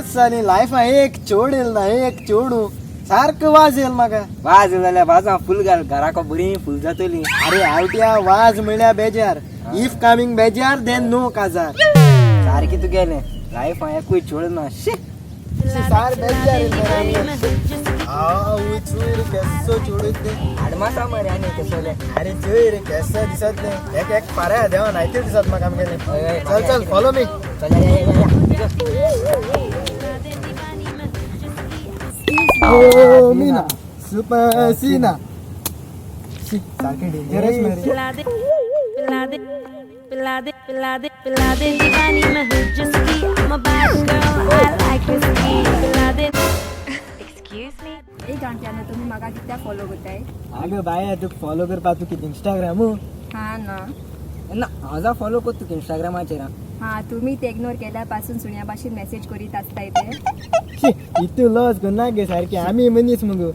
वर्स जाली लायफा एक चोड येयल ना, एक चोडू सारको वाज येयल म्हाका. वाज जाल्यार वाजां फुल घाल, घराको बरी फुल जातली. अरे आवट्या, वाज म्हळ्यार बेजार. If coming बेजार then no काजार. सारकी तुगेलें लायफ एकूय चोड ना, शी. सार बेजार येयल मरे. आवय, चोय रे केसो चोडूत ते. आडमासा मरे आनी केसोले. अरे चोय रे केसो दिसत ते, एक एक पाऱ्या देवा नायते दिसत म्हाका आमगेले. हय, हय. चल चल, फॉलो मी. चल या, या, या, या. ओ मीना सुपर सीना. शी, सारखे डेंजरस मरे. पिला दे पिला दे पिला दे पिला दे पिला दे दीवानी मैं हूँ जिसकी. I'm a bad girl, I like whiskey. पिला दे. Excuse me. एक जाणट्यानो, तुमी म्हाका कित्याक फॉलो करताय? अगं बाय, तुका फॉलो करपा तूं कितें इंस्टाग्रामू? हा ना. ना, हांव जा फॉलो करता तुका इंस्टाग्रामाचेर. हा, तुमी ते इग्नोर केल्या पासून सुण्या भाशेन मॅसेज करीत आसताय ते. शी, इतू लॉस करना गे सारकी, आमी मनीस मुगो.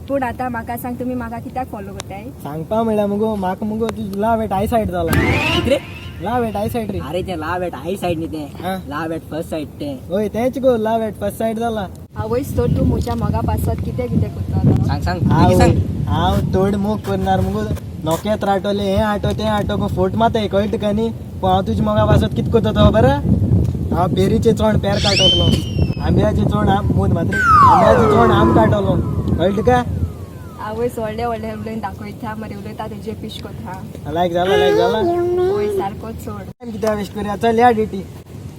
पूण आतां म्हाका सांग, तुमी म्हाका कित्याक फॉलो करताय? सांगपा म्हणल्यार मुगो, म्हाका मुगो तुजी लव एट I सायट जाला. कितें? लव एट I सायट रे. अरे तें लव एट I सायट न्ही. हा. तें लव एट फर्स्ट सायट तें. हय, तेंच गो, लव एट फर्स्ट सायट जाला. आवयस, तर तूं म्हज्या मोगा पासत कितें कितें करतलो? सांग सांग, बेगीन सांग. हांव चड मोग करणार मुगो, नोकेत्र आटोले, हें आटो तें आटो गो, फोट मात कळटा तुका न्ही. पूण हांव तुज्या मोगा पासत कितें करता तो बरें. हांव पेरीचें चोण पेर काडटलो, आंब्याचें चोण आम मूद मात्र, आंब्याचें चोण आम काडटलो, कळटा तुका? आवयस, व्हडले व्हडले उलयन दाखयता मरे, उलयता तेजे पिश कोता. लायक जाला, लायक जाला. वय, सारको चड. टायम कित्याक वेस्ट करूया? चल या डिटी.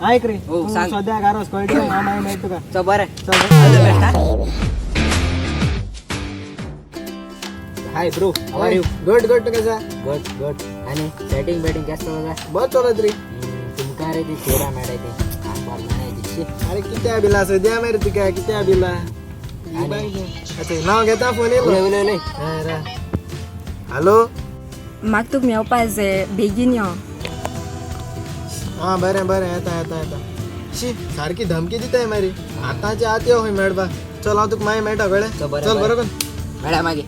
आयक रे. हो, तूं सांग. सद्या घारोस, कळटा? हांव मागीर मेळटा तुका. चल बरें. चल. All the best. Hi bro, how are you? Good good, तूं कसा? Good good. आणि सेटिंग बेटिंग जास्त बघा. बरें चलत रे. तुमकां रे ती चेरा मेळाय ती मेळाय ती, शी. अरे कित्या बिला सद्या मरे तुका कित्या बिला? अच्छा, नाव घेता फोन येयलो. उलय उलय उलय. हॅलो. म्हाका तुका मेवपा जाय, बेगीन यो. हा बरें बरें, येता येता येता. शी, सारकी धमकी दिताय मरे, आतांचे आत यो खंय मेळपा. चल, हांव तुका मागीर मेळटा, कळ्ळें? चल, बरें, चल. बरें. बरो कर. मेळ्या मागीर.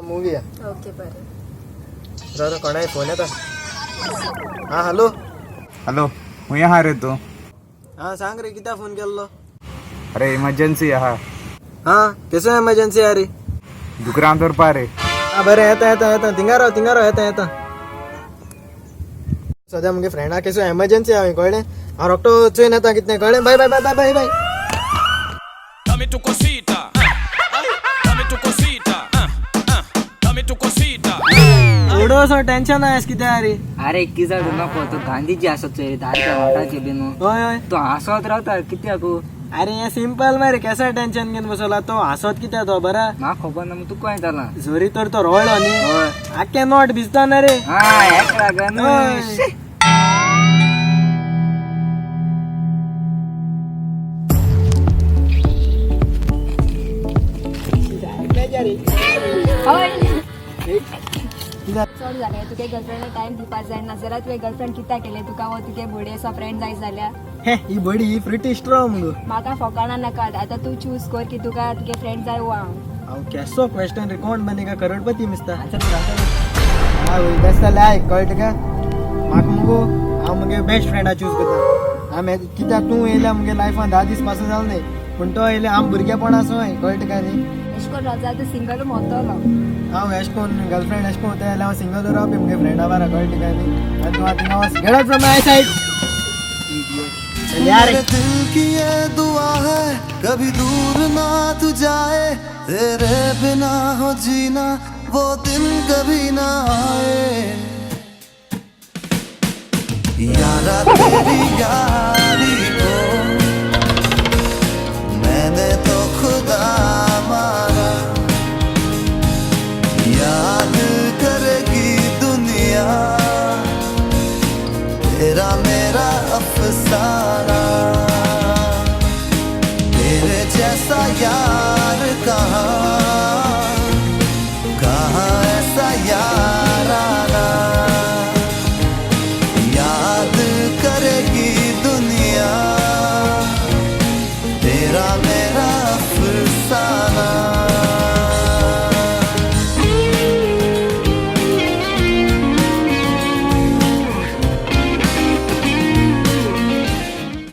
मुवी. ओके, बरें. जरा कोणाय फोन येता. हा, हॅलो. हॅलो, खंय आहा रे तूं? हा, सांग रे, कित्याक फोन केल्लो? अरे इमर्जन्सी आहा. हा, केसो एमर्जन्सी हा रे? दुकरां दवरपा रे. हा बरें, येता येता येता, थिंगा राव, थिंगा राव, येता येता. सद्या मुगे फ्रेंडा केसो एमर्जन्सी आहा, कळ्ळें? हांव रोखडो चोयन येता कितें, कळ्ळें? बाय bye bye bye bye bye. Dame tu cosita. Dame tu cosita. Dame tu cosita. थोडोसो टेन्शन आयस कित्याक रे? अरे कितें नको, तो गांधीजी आसत चोय रे, धारक्या वाटाचे बी न्हू. हय हय. तो हांसत रावता कित्याक? अरे हे सिंपल मरे, केसो टेन्शन घेवन बसला तो? हांसत कित्याक तो बरा? म्हाका खबर ना, तुका कळ्ळें जालां. जोरी तर तो रोळो न्ही, हय. आख्खे नोट भिजता ना रे. हा, हेक लागन. हय. शी. हय, चड जालें तुगे गर्लफ्रेंडाक टायम दिवपा जाय, नाजाल्यार तुवें गर्लफ्रेंड कित्याक केलें तुका? वो तुगे बोडयेचो फ्रेंड जाय जाल्यार. हे, ही बडी ही फ्रुटी स्ट्रॉंग मुगो. म्हाका फोकाणां नाकात. आतां तूं चूज कर की तुका तुगे फ्रेंड जाय वो हांव. हांव केसो क्वेश्चन रे, कोण बनेगा करोडपती मिसता. हा वय, बेस्ट जाल्यार आयक, कळटा तुका? म्हाका मुगो हांव मुगे बेस्ट फ्रेंडा चूज करता. हांव कित्याक तूं येयल्या मुगे लायफान 10 दीस पासून जालो न्ही, पूण तो येयले आम भुरगेपणा आसूं, कळटा तुका न्ही? एशें करून रावता जाल्यार तूं सिंगल मोतलो. हांव एशें करून गर्लफ्रेंड एशें करून जाल्यार हांव सिंगल रावपी मुगे फ्रेंडा बारा, कळटा तुका न्ही? आनी तूं आतां थिंगा वच, get out from my sight यार. मेरे दिल की ये दुआ है, कभी दूर ना तू जाए. तेरे बिना हो जीना, वो दिन कभी ना आए. यारा तेरी यारी को मैंने तो खुदा माना. गुस्सा ना।